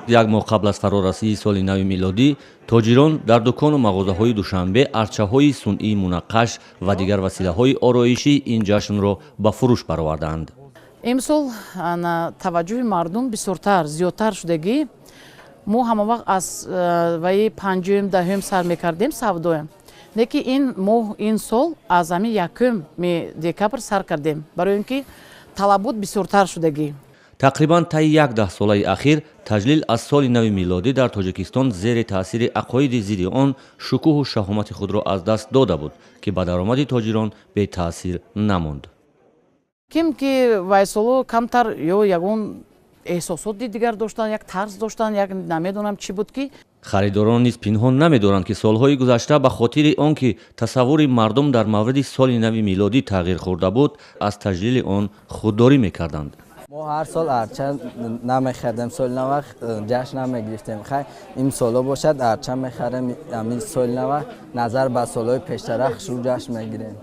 Як моҳ қабл аз фарорасии соли нави милодӣ тоҷирон дар дукону мағозаҳои Душанбе арчаҳои сунъии мунаққаш ва дигар василаҳои ороишии ин ҷашнро ба фурӯш бароварданд. Имсол таваҷҷӯҳи мардум бисёртар, зиёдтар шудагӣ. Мо ҳама вақт аз ваи 5-ум, 10-ум сар мекардем савдоям, лекин ин моҳ, ин сол аз ҳамин 1-уми декабр сар кардем, барои ин ки талабот бисёртар шудагӣ. Тақрибан таи як даҳсолаи ахир таҷлил аз соли нави милодӣ дар Тоҷикистон зери таъсири ақоиди зидди он шукӯҳу шаҳомати худро аз даст дода буд, ки ба даромади тоҷирон бетаъсир намонд. Ким ки вайсоло камтар ё ягон эҳсосоти дигар доштанд, як тарс доштанд, як намедонам чӣ буд ки. Харидорон низ пинҳон намедоранд, ки солҳои гузашта ба хотири он ки тасаввури мардум дар мавриди соли нави милодӣ тағйир хӯрда буд, аз таҷлили он худдорӣ мекарданд. Мо ҳар сол арча намехардем, соли нава ҷашн намегирифтем. Хай, имсоло бошад, арча мехарем. Ҳамин соли нава назар ба солҳои пештара хушрӯ ҷашн мегирем.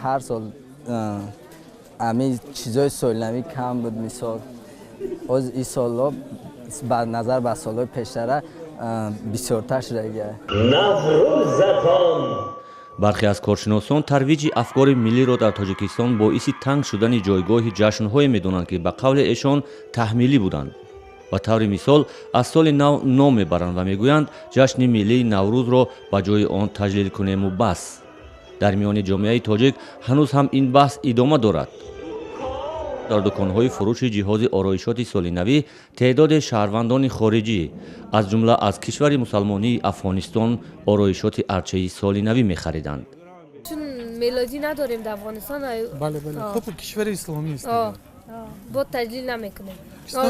Ҳар сол ҳамин чизои солинавӣ кам буд. Мисол, оз ин солҳо ба назар ба солҳои пештара бисёртар шудагия. Наврӯзатон. Бархе аз коршиносон тарвиҷи афкори миллиро дар Тоҷикистон боиси танг шудани ҷойгоҳи ҷашнҳое медонанд, ки ба қавли эшон таҳмилӣ буданд. Ба таври мисол, аз соли нав ном мебаранд ва мегӯянд, ҷашни миллии Наврӯзро ба ҷои он таҷлил кунему бас. Дар миёни ҷомеаи тоҷик ҳанӯз ҳам ин баҳс идома дорад. Дар дуконҳои фурӯши ҷиҳози ороишоти солинавӣ теъдоди шаҳрвандони хориҷӣ, аз ҷумла аз кишвари мусалмонии Афғонистон, ороишоти арчаи солинавӣ мехариданд. Чун мелодӣ надорем дар Афғонистон. Бале, бале, хуб, кишвари исломӣ аст. Бо таҷлил намекунем,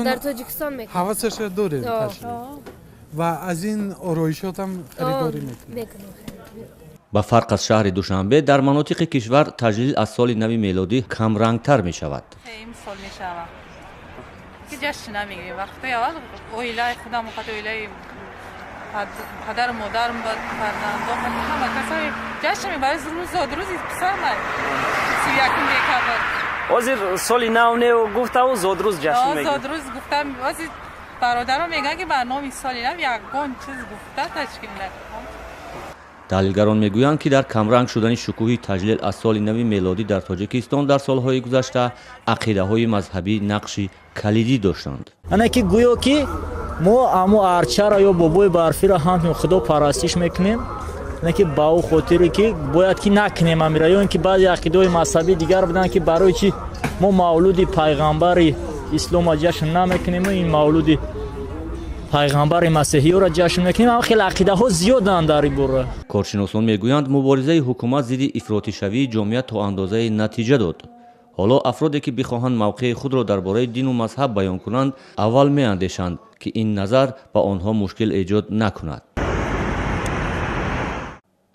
дар Тоҷикистон мекунем. Ҳавасаша дорем ва аз ин ороишот ҳам харидорӣ мекунем. Ба фарқ аз шаҳри Душанбе, дар манотиқи кишвар таҷлил аз соли нави мелодӣ камрангтар мешавад. Имсол мешавад ки ҷашн намегирем. Вақтҳои аввал оилаи худам, қати оилаи падару модарам, фарзандон, ҳама касои ҷашн мебарем. Рӯз зодрӯзи писарма 31 декабр. Ҳозир соли нав не гуфтаву зодрӯз ҷашн мегирем. Зодрӯз гуфтам. Ҳозир бародарон мегӯянд, ки ба номи соли нав ягон чиз гуфта ташкил накун. Таҳлилгарон мегӯянд, ки дар камранг шудани шукӯҳи таҷлил аз соли нави мелодӣ дар Тоҷикистон дар солҳои гузашта ақидаҳои мазҳабӣ нақши калидӣ доштанд. Ана ки гӯё ки мо амо арчаро ё бобои барфиро ҳамчун худо парастиш мекунем, на ки ба ӯ хотире ки бояд ки накунем амира, ё ин ки баъзе ақидаҳои мазҳабӣ дигар буданд, ки барои чи мо мавлуди пайғамбари исломро ҷашн намекунем, ин мавлуди пайғамбари масеҳиёро ҷашн мекунем. Ама хеле ақидаҳо зиёданд дар ин бора. Коршиносон мегӯянд, муборизаи ҳукумат зидди ифротишавии ҷомеа то андозае натиҷа дод. Ҳоло афроде ки бихоҳанд мавқеи худро дар бораи дину мазҳаб баён кунанд, аввал меандешанд, ки ин назар ба онҳо мушкил эҷод накунад.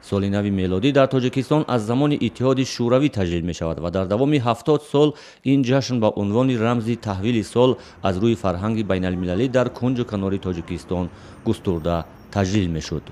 Соли нави мелодӣ дар Тоҷикистон аз замони Иттиҳоди Шӯравӣ таҷлил мешавад ва дар давоми 70 сол ин ҷашн ба унвони рамзи таҳвили сол аз рӯи фарҳанги байналмилалӣ дар кунҷу канори Тоҷикистон густурда таҷлил мешуд.